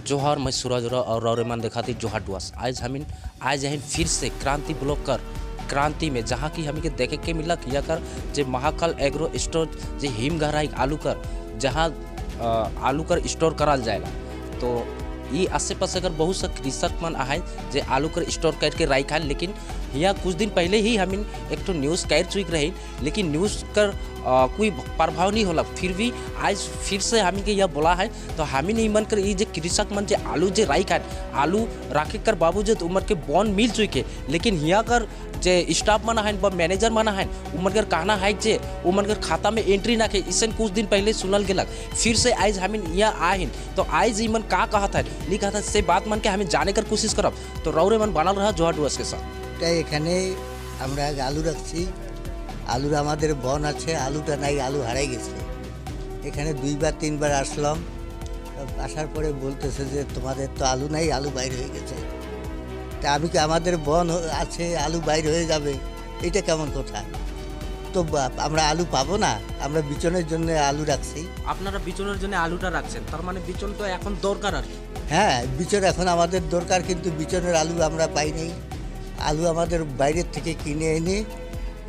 जोहार, मैं सूरज और रौरेमान दिखाती जोहार डुआस। आज हमिन आज यहीं फिर से क्रांति ब्लॉक कर क्रांति में जहाँ की हमें के देखे के मिला किया कर जे महाकाल एग्रो स्टोर जे हिम गहराई आलू कर जहाँ आलू कर स्टोर कराल जाएगा। तो ये आसे पासे कर बहुत सा कृषक मन आए जे आलू कर स्टोर करके राई खाए, लेकिन यहाँ कुछ दिन पहले ही हमिन एक तो न्यूज़ कर चुक रही, लेकिन न्यूज़ कर कोई प्रभाव नहीं होला। फिर भी आज फिर से हमिन के यह बोला है तो हमिन ही मन कर ये जे कृषक मन जे आलू जे राई खाए आलू राखे कर बावजूद उमर के बॉन्ड मिल चुके, लेकिन यहाँ कर जे स्टाफ मन है व मैनेजर मन है उमन कर कहना है जे उमन कर खाता में एंट्री ना के इसन कुछ दिन पहले सुनल गेलक। फिर से आज हमिन यहाँ आहिन तो आज मन का कहत है नहीं कहता से बात मन के हमें जाने कर कोशिश करब। तो रौरे मन बनल रहा जोहार डुआस के साथ। এখানে আমরা আলু রাখছি, আলুর আমাদের বন আছে, আলুটা নাই, আলু হারাই গেছে। এখানে দুইবার তিনবার আসলাম, আসার পরে বলতেছে যে তোমাদের তো আলু নাই, আলু বাইর হয়ে গেছে। তা আমি কি আমাদের বন আছে, আলু বাইর হয়ে যাবে, এটা কেমন কথা? তো আমরা আলু পাবো না, আমরা বিচনের জন্য আলু রাখছি। আপনারা বিচনের জন্য আলুটা রাখছেন, তার মানে বিচন তো এখন দরকার আর কি। হ্যাঁ, বিচন এখন আমাদের দরকার, কিন্তু বিচনের আলু আমরা পাই নাই। আলু আমাদের বাইরের থেকে কিনে এনে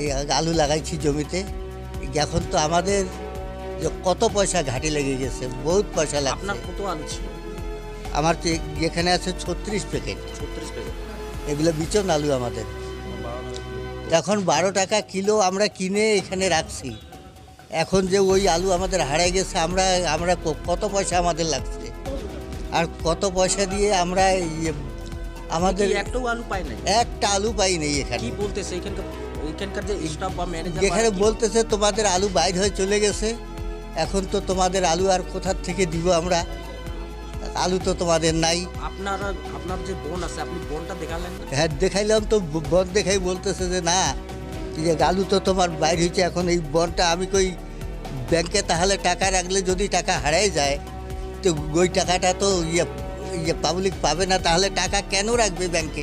এই আলু লাগাইছি জমিতে। এখন তো আমাদের যে কত পয়সা ঘাটি লেগে গেছে, বহুত পয়সা লাগছে। আপনার কত আলু ছিল? আমার তো এখানে আছে 36 প্যাকেট। 36 প্যাকেট এগুলো বিচন আলু আমাদের। এখন 12 টাকা কিলো আমরা কিনে এখানে রাখছি। এখন যে ওই আলু আমাদের হারাই গেছে, আমরা আমরা কত পয়সা আমাদের লাগছে, আর কত পয়সা দিয়ে আমরা আমাদের একটাও আলু পাই নাই, একটা আলু পাই নাই। এখানে কি বলতেছে এখানকার যে স্টাফ বা ম্যানেজার, এখানে বলতেছে তোমাদের আলু বাইর হয়ে চলে গেছে, এখন তো তোমাদের আলু আর কোথা থেকে দিব আমরা, আলু তো তোমাদের নাই। আপনারা আপনার যে বোন আছে, আপনি বোনটা দেখালেন না? হ্যাঁ দেখাইলাম তো, বোন দেখাই বলতেছে যে না, যে আলু তো তোমার বাইর হয়েছে। এখন এই বনটা আমি কই ব্যাংকে তাহলে টাকা রাখলে যদি টাকা হারাই যায় তো ওই টাকাটা তো ইয়ে ইয়ে পাবলিক পাবে না, তাহলে টাকা কেন রাখবে ব্যাংকে?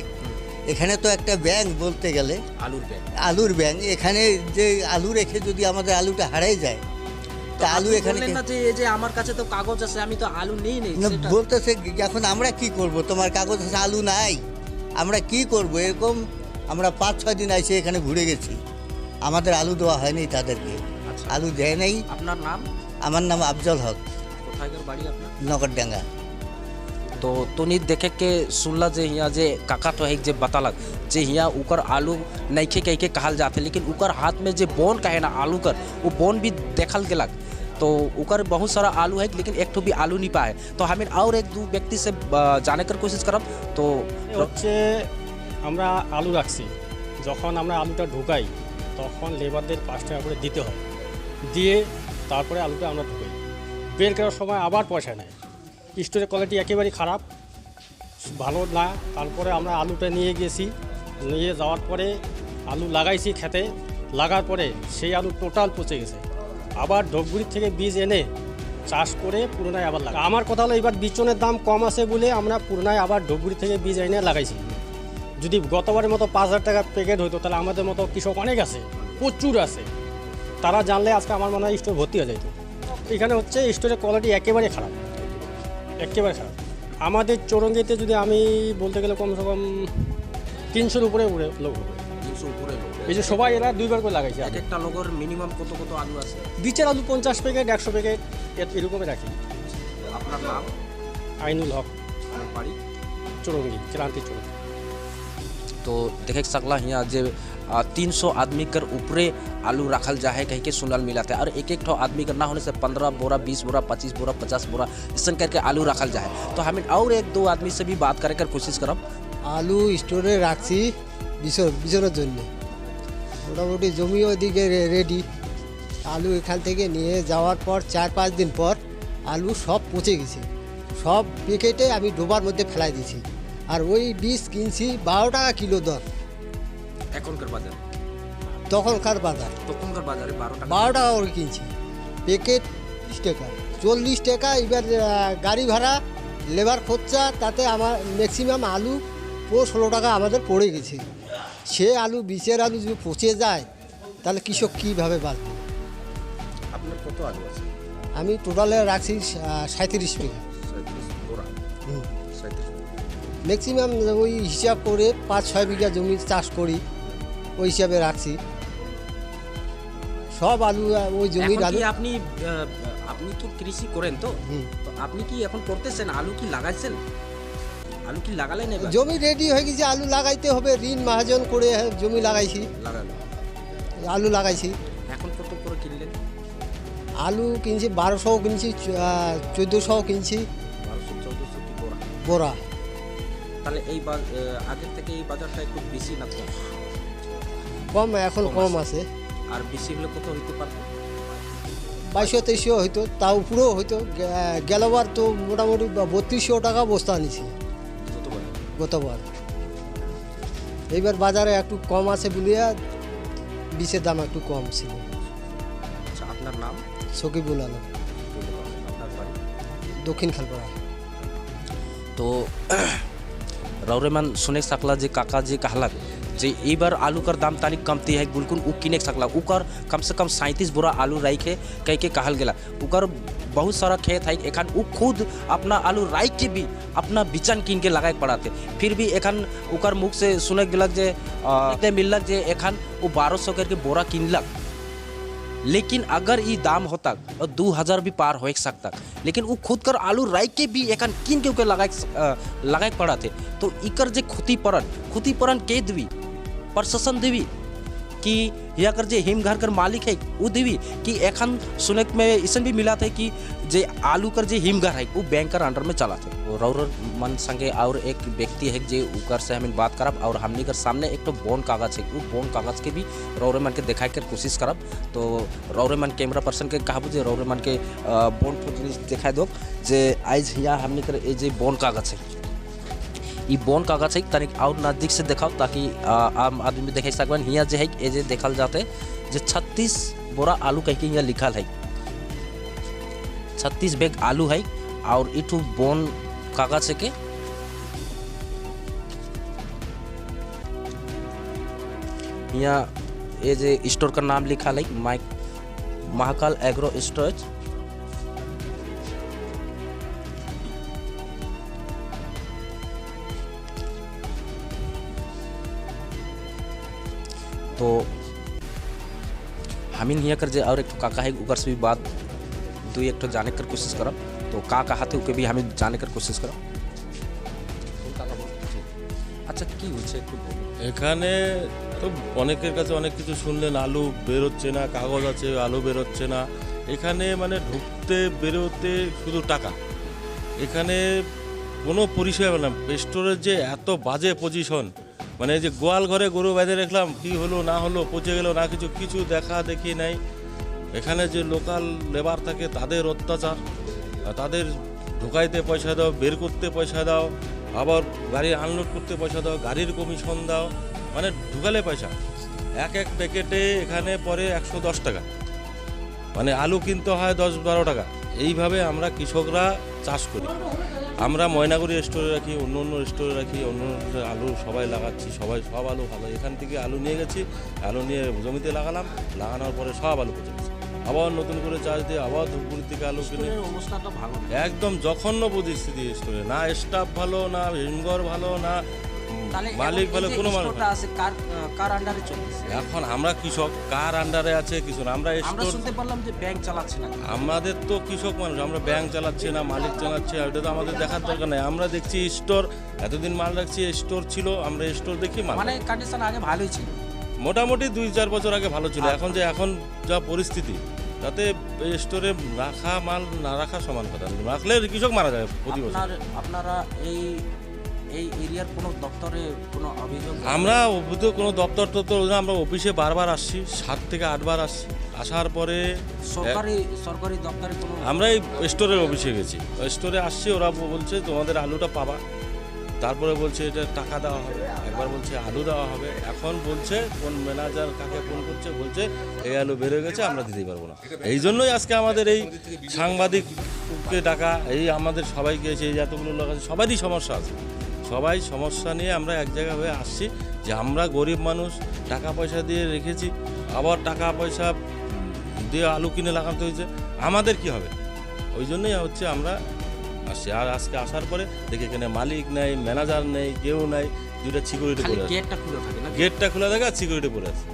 এখানে তো একটা ব্যাংক বলতে গেলে আলুর ব্যাংক, আলুর ব্যাংক। এখানে যে আলু রেখে যদি আমাদের আলুটা হারাই যায় তা আলু এখানে না, যে এই যে আমার কাছে তো কাগজ আছে, আমি তো আলু নেই নেই বলতেছে। এখন আমরা কি করব, তোমার কাগজ আছে, আলু নাই, আমরা কি করব? এরকম আমরা 5-6 দিন এসে এখানে ঘুরে গেছি, আমাদের আলু দেওয়া হয়নি তাদেরকে। আচ্ছা, আলু দেয় নাই। আপনার নাম? আমার নাম আফজল হক। কোথায়কার বাড়ি আপনার? নগরডাঙ্গা। तो तोनी देखे के सुनला जे यहाँ जे काका तो है जे बतालक जे यहाँ उकर आलू नइखे कह के कहल जाते, लेकिन उकर हाथ में जे बोन का है ना आलू कर, वो बोन भी देखल गेलक तो उकर बहुत सारा आलू है, लेकिन एक तो भी आलू नहीं पाए। तो हमें और एक दो व्यक्ति से जाने कर कोशिश करब। तो হচ্ছে আমরা আলু রাখছি, যখন আমরা আলুটা ঢুকাই তখন লেবারদের 5 টাকা করে দিতে হয়, দিয়ে তারপরে আলুটা আমরা ঢুকাই। বের করার সময় আবার পয়সা নেয়। স্টোরের কোয়ালিটি একেবারেই খারাপ, ভালো না। তারপরে আমরা আলুটা নিয়ে গেছি, নিয়ে যাওয়ার পরে আলু লাগাইছি খেতে, লাগার পরে সেই আলু টোটাল পচে গেছে। আবার ধূপগুড়ির থেকে বীজ এনে চাষ করে পুরোনায় আবার লাগা। আমার কথা হলো এবার বিচনের দাম কম আছে বলে আমরা পুরোনায় আবার ধূপগুড়ি থেকে বীজ এনে লাগাইছি। যদি গতবারের মতো 5,000 টাকা প্যাকেট হতো তাহলে আমাদের মতো কৃষক অনেক আছে, প্রচুর আছে, তারা জানলে আজকে আমার মনে হয় স্টোর ভর্তি হয়ে যেত। এখানে হচ্ছে স্টোরের কোয়ালিটি একেবারে খারাপ, একেবারে খারাপ। আমাদের চৌরঙ্গিতে যদি আমি বলতে গেলে কমসে কম 300-র উপরে লোক হবে। 300 উপরে লোক। এই যে সবাই এরা দুইবার করে লাগাইছে। এক একটা লোকের মিনিমাম কত কত আলু আছে? বিচের আলু 50 প্যাকেট, 100 প্যাকেট এরকমই রাখি। আপনার নাম? আইনুল হক। বাড়ি? চৌরঙ্গি, ক্রান্তি চৌরঙ্গি। तो देख सकला यहाँ जे 300 आदमी कर ऊपरे आलू रखल जाए कह के सुनल मिला था, और एक एक ठो आदमी का ना होने से 15 बोरा, 20 बोरा, 25 बोरा, 50 बोरा ऐसा करके आलू रखल जाए। तो हमें और एक दो आदमी से भी बात करे कर कोशिश करब। আলু স্টোরে রাখছি বিচনের জন্য, মোটামুটি জমিও ওদিকে রেডি। আলু এখান থেকে নিয়ে যাওয়ার পর 4-5 দিন পর আলু সব পচে গেছে, সব প্যাকেটে আমি ডোবার মধ্যে ফেলাই দিয়েছি। আর ওই বীজ কিনছি 12 টাকা কিলো দর। এখনকার বাজার? তখনকার বাজার, তখনকার বাজারে 12 টাকা। 12 টাকা করে কিনছি, প্যাকেট 30 টাকা, 40 টাকা। এবার গাড়ি ভাড়া, লেবার খরচা, তাতে আমার ম্যাক্সিমাম আলু 15-16 টাকা আমাদের পড়ে গেছে। সে আলু বীজের আলু যদি পচে যায় তাহলে কৃষক কীভাবে বাঁচবে? আপনার কত আলু আছে? আমি টোটালে রাখছি 37 বিঘা। 37 বোরা। ম্যাক্সিমাম ওই হিসাব করে 5-6 বিঘা জমি চাষ করি, ওই হিসাবে রাখছি সব আলু। ওই জমির আলু। আপনি আপনি তো কৃষি করেন তো, তো আপনি কি এখন করতেছেন? আলু কি লাগাইছেন? আলু কি লাগালেন? জমি রেডি হয়ে গেছে, আলু লাগাইতে হবে। ঋণ মহাজন করে জমি লাগাইছি, আলু লাগাইছি। এখন কত করে কিনলেন আলু? কিনছি 1200 কিনছি, 1400 কিনছি। 1200 1400 কি বোরা? বোরা। তাহলে এই আগের থেকে এই বাজারটা একটু বেশি না কম? কম, এখন কম আছে। আর বেশি হলে কত হইতে পারত? 2200 2300 হইতো, তা উপরেও হইতো। গেলবার তো মোটামুটি 3200 টাকা বস্তা নিছি গতবার। এইবার বাজারে একটু কম আছে বলিয়া বীজের দাম একটু কম ছিল। আচ্ছা, আপনার নাম? সকিবুল আলম। আপনার বাড়ি? দক্ষিণ খালপাড়া। তো रौरेमन सुने सकला जे काका जी कहलक जे एबार आलू कर दाम तानी कमती है बिल्कुल उ किने सकला। उकर कम से कम 37 बोरा आलू राइखे कह के कहल गेला। उकर बहुत सारा खेत है, एखन उ खुद अपना आलू राइख के भी अपना बिचन किन के लगाए पड़ा थे। फिर भी एखन उकर मुख से सुने गेलक जे मिललक जे एखन उ 1200 करके बोरा किनलक। लेकिन अगर ये दाम होता और 2000 भी पार हो सकता, लेकिन वो खुद कर आलू राई के भी एखन किन के ओके लगाए पड़ा थे। तो इकर जे क्षतिपूरण के देवी? प्रशासन देवी कि या कर जे हिमघर कर मालिक है वो देवी? कि एखन सुने में ऐसा भी मिला था कि जे आलू कर जे हिमघर है वो बैंक कर अंडर में चला थे। रौर मन संगे और एक व्यक्ति है जे उकर से हमें बात करब और हमने कर सामने एक तो बोन कागज है, वो बोन कागज के भी रौरे मन के दिखाए कर कोशिश करब। तो रौरे मन कैमरा पर्सन के कहबो जे रौरे मन के बोन जिनिस दिखाई दो जे आइज यहाँ हमने कर ये जे बोन कागज है, ये बोन कागज है तनिक और नज़दीक से दिखाओ ताकि आम आदमी देख सकन। हियाँ जे है ये जे देखल जाते जे 36 बोरा आलू कह के यहाँ लिखल है, 36 बैग आलू है और इठू बोन कागज के यहाँ ये जे स्टोर का नाम लिखा है माइक महाकाल एग्रो स्टोरेज। तो हमीन हिया कर जे और एक काका है उकर से भी बात दो एक जाने कर कोशिश करब। तो का कहा थे उके भी हमें जाने कर कोशिश करब। আচ্ছা কি হচ্ছে একটু বলুন। এখানে তো অনেকের কাছে অনেক কিছু শুনলেন, আলু বেরোচ্ছে না, কাগজ আছে আলু বেরোচ্ছে না। এখানে মানে ঢুকতে বেরোতে শুধু টাকা, এখানে কোনো পরিষেবা না। স্টোরের যে এত বাজে পজিশন, মানে যে গোয়াল ঘরে গরু বেঁধে রাখলাম, কী হলো না হলো, পচে গেল না কিছু, কিছু দেখা দেখি নাই। এখানে যে লোকাল লেবার থাকে তাদের অত্যাচার, তাদের ঢুকাইতে পয়সা দাও, বের করতে পয়সা দাও, আবার গাড়ি আনলোড করতে পয়সা দাও, গাড়ির কমিশন দাও, মানে ঢুকালে পয়সা। এক এক প্যাকেটে এখানে পরে 110 টাকা, মানে আলু কিনতে হয় 10-12 টাকা। এইভাবে আমরা কৃষকরা চাষ করি। আমরা ময়নাগুড়ি স্টোরে রাখি, অন্য অন্য স্টোরে রাখি, অন্য অন্য আলু সবাই লাগাচ্ছি, সবাই সব আলু ভালো। এখান থেকে আলু নিয়ে গেছি, আলু নিয়ে জমিতে লাগালাম, লাগানোর পরে সব আলু পচে গেছে। আবার নতুন করে চাষ দিয়ে আবার ধূপগুড়ি থেকে আলু কিনে। অবস্থাটা ভালো না, একদম জঘন্য পরিস্থিতি স্টোরে। না স্টাফ ভালো, না হিমঘর ভালো, না মালিক ভালো, কোনো মানুষ আছে। কার কার আন্ডারে চলতেছে এখন? আমরা কৃষক, কার আন্ডারে আছে কিছু না। আমরা শুনতে পারলাম যে ব্যাংক চালাচ্ছে না। আমাদের তো কৃষক মানুষ, আমরা ব্যাংক চালাচ্ছে না মালিক চালাচ্ছে, এটা তো আমাদের দেখার দরকার নাই। আমরা দেখছি স্টোর, এতদিন মাল রাখছি, স্টোর ছিল, আমরা স্টোর দেখি মাল, মানে কন্ডিশন আগে ভালোই ছিল মোটামুটি, 2-4 বছর আগে ভালো ছিল। এখন যে এখন যা পরিস্থিতি, তাতে স্টোরে রাখা মাল না রাখা সমান কথা, রাখলে কৃষক মারা যায় প্রতি বছর। আপনারা এই এই এরিয়ার কোনো দপ্তরে কোনো অভিযোগ? আমরা অভিযোগ কোনো দপ্তর টপ্তর, আমরা অফিসে বারবার আসছি, 7 থেকে 8 বার আসছি। আসার পরে সরকারি সরকারি দপ্তরে কোনো, আমরা এই স্টোরের অফিসে গেছি, স্টোরে আসছি, ওরা বলছে তোমাদের আলুটা পাবা, তারপরে বলছে এটা টাকা দেওয়া হবে, একবার বলছে আলু দেওয়া হবে, এখন বলছে কোন ম্যানেজার কাকে ফোন করছে, বলছে এই আলু বেড়ে গেছে আমরা দিতেই পারবো না। এই জন্যই আজকে আমাদের এই সাংবাদিককে ডাকা, এই আমাদের সবাইকে এসে এই এতগুলো লোক আছে, সবারই সমস্যা আছে, সবাই সমস্যা নিয়ে আমরা এক জায়গা হয়ে আসছি যে আমরা গরিব মানুষ, টাকা পয়সা দিয়ে রেখেছি, আবার টাকা পয়সা দিয়ে আলু কিনে লাগাতে হয়েছে, আমাদের কি হবে? ওই জন্যই হচ্ছে আমরা আসছি। আর আজকে আসার পরে দেখি এখানে মালিক নাই, ম্যানেজার নেই, কেউ নাই, দুইটা সিকিউরিটি পড়ে আছে। গেটটা খোলা থাকে না? গেটটা খোলা থাকে আর সিকিউরিটি পড়ে আছে।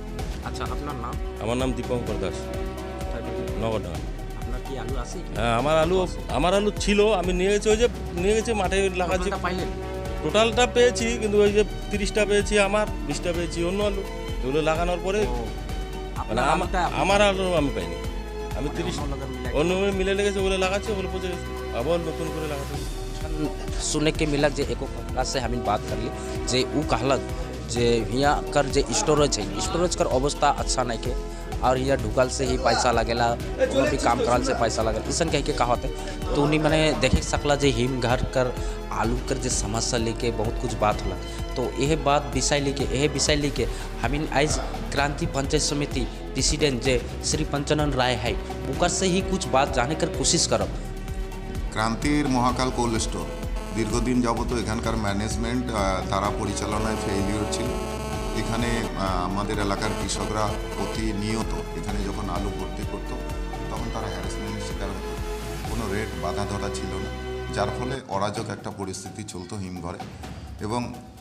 আচ্ছা, আপনার নাম? আমার নাম দীপঙ্কর দাস, নগরডাঙ্গা। আপনার কি আলু আছে? হ্যাঁ, আমার আলু ছিল, আমি নিয়ে গেছি, ওই যে নিয়ে গেছি মাঠে লাগাচ্ছি। পাইলেন? টোটালটা পেয়েছি, কিন্তু ওই যে 30টা পেয়েছি আমার, 20টা পেয়েছি অন্য আলু। এগুলো লাগানোর পরে মানে আমার আলু আমি পাইনি, আমি 30 অন্য মিলে লেগেছে, ওগুলো লাগাচ্ছি, ওগুলো পচে গেছে, আবার নতুন করে লাগাতে। सुने के मिला जे एको कपड़ा से हमीन बात करली जे उ कहलक जे हियाँ कर जे स्टोरेज है, स्टोरेज कर अवस्था अच्छा नहीं के और हियाँ ढुकल से ही पैसा लगेला, कोनो भी काम करल से पैसा लगेला, ऐसा कह के कहावत है। तो उन्हीं मैंने देखे सकला जे हिम घर कर आलू कर जे समस्या लेके बहुत कुछ बात होला। तो यह बात विषय लेके, यह विषय लेके हमीन आज क्रांति पंचायत समिति प्रेसिडेंट जे श्री पंचानन राय है उकर से ही कुछ बात जाने कर कोशिश करब। ক্রান্তির মহাকাল কোল্ড স্টোর দীর্ঘদিন যাবত এখানকার ম্যানেজমেন্ট তারা পরিচালনায় ফেইলিওর ছিল। এখানে আমাদের এলাকার কৃষকরা প্রতিনিয়ত এখানে যখন আলু ভর্তি করতো তখন তারা হ্যারাসমেন্টের শিকার হতো, কোনো রেট বাধা ধরা ছিল না, যার ফলে অরাজক একটা পরিস্থিতি চলতো হিমঘরে। এবং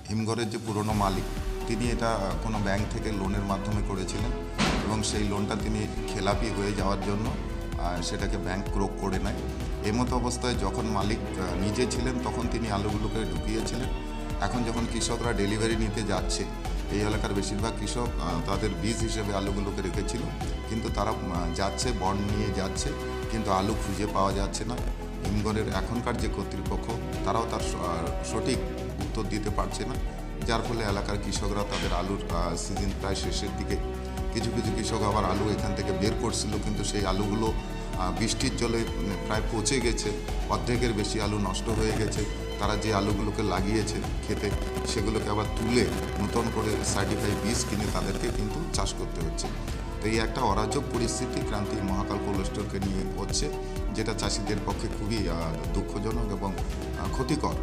হিমঘরের যে পুরনো মালিক তিনি এটা কোনো ব্যাংক থেকে লোনের মাধ্যমে করেছিলেন এবং সেই লোনটা তিনি খেলাপি হয়ে যাওয়ার জন্য সেটাকে ব্যাংক ক্রোক করে নেয়। এমতো অবস্থায় যখন মালিক নিজে ছিলেন তখন তিনি আলুগুলোকে ঢুকিয়েছিলেন। এখন যখন কৃষকরা ডেলিভারি নিতে যাচ্ছে, এই এলাকার বেশিরভাগ কৃষক তাদের বীজ হিসেবে আলুগুলোকে রেখেছিল, কিন্তু তারা যাচ্ছে, বন্ড নিয়ে যাচ্ছে, কিন্তু আলু খুঁজে পাওয়া যাচ্ছে না। হিমঘরের এখনকার যে কর্তৃপক্ষ তারাও তার সঠিক উত্তর দিতে পারছে না, যার ফলে এলাকার কৃষকরা তাদের আলুর সিজন প্রায় শেষের দিকে, কিছু কিছু কৃষক আবার আলু এখান থেকে বের করছিল, কিন্তু সেই আলুগুলো বৃষ্টির জলে প্রায় পচে গেছে, অর্ধেকের বেশি আলু নষ্ট হয়ে গেছে। তারা যে আলুগুলোকে লাগিয়েছে খেতে সেগুলোকে আবার তুলে নতুন করে সার্টিফাই বীজ কিনে তাদেরকে কিন্তু চাষ করতে হচ্ছে। তো এই একটা অরাজক পরিস্থিতি ক্রান্তি মহাকাল কোল্ড স্টোরকে নিয়ে হচ্ছে, যেটা চাষিদের পক্ষে খুবই দুঃখজনক এবং ক্ষতিকর।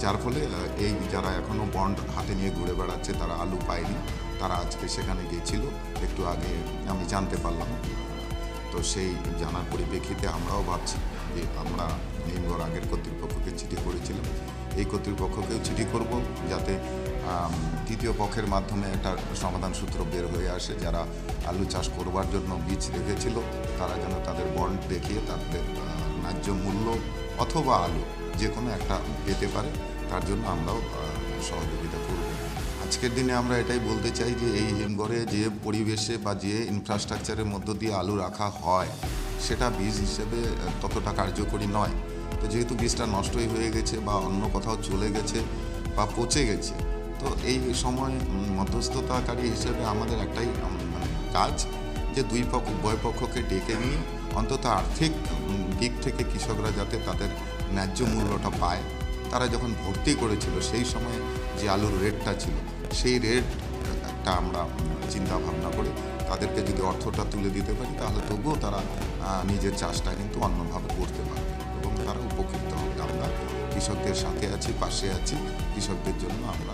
যার ফলে এই যারা এখনও বন্ড হাতে নিয়ে ঘুরে বেড়াচ্ছে তারা আলু পায়নি, তারা আজকে সেখানে গিয়েছিল, একটু আগে আমি জানতে পারলাম। তো সেই জানার পরিপ্রেক্ষিতে আমরাও ভাবছি যে আমরা হিমঘর আগের কর্তৃপক্ষকে চিঠি করেছিলাম, এই কর্তৃপক্ষকেও চিঠি করব যাতে তৃতীয় পক্ষের মাধ্যমে একটা সমাধান সূত্র বের হয়ে আসে। যারা আলু চাষ করবার জন্য বীজ রেখেছিল তারা যেন তাদের বন্ড দেখিয়ে তাদের ন্যায্য মূল্য অথবা আলু যে কোনো একটা পেতে পারে, তার জন্য আমরাও সহযোগিতা করব। আজকের দিনে আমরা এটাই বলতে চাই যে এই হিমঘরে যে পরিবেশে বা যে ইনফ্রাস্ট্রাকচারের মধ্য দিয়ে আলু রাখা হয় সেটা বীজ হিসেবে ততটা কার্যকরী নয়। তো যেহেতু বীজটা নষ্টই হয়ে গেছে বা অন্য কোথাও চলে গেছে বা পচে গেছে, তো এই সময় মধ্যস্থতাকারী হিসেবে আমাদের একটাই মানে কাজ যে দুই পক্ষ উভয় পক্ষকে ডেকে নিয়ে অন্তত আর্থিক দিক থেকে কৃষকরা যাতে তাদের ন্যায্য মূল্যটা পায়। তারা যখন ভর্তি করেছিল সেই সময় যে আলুর রেটটা ছিল সেই রেট একটা আমরা চিন্তা ভাবনা করে তাদেরকে যদি অর্থটা তুলে দিতে পারি তাহলে তবুও তারা নিজের চাষটা কিন্তু অন্যভাবে করতে পারবে এবং তারা উপকৃত হবে। আমরা কৃষকদের সাথে আছি, পাশে আছি, কৃষকদের জন্য আমরা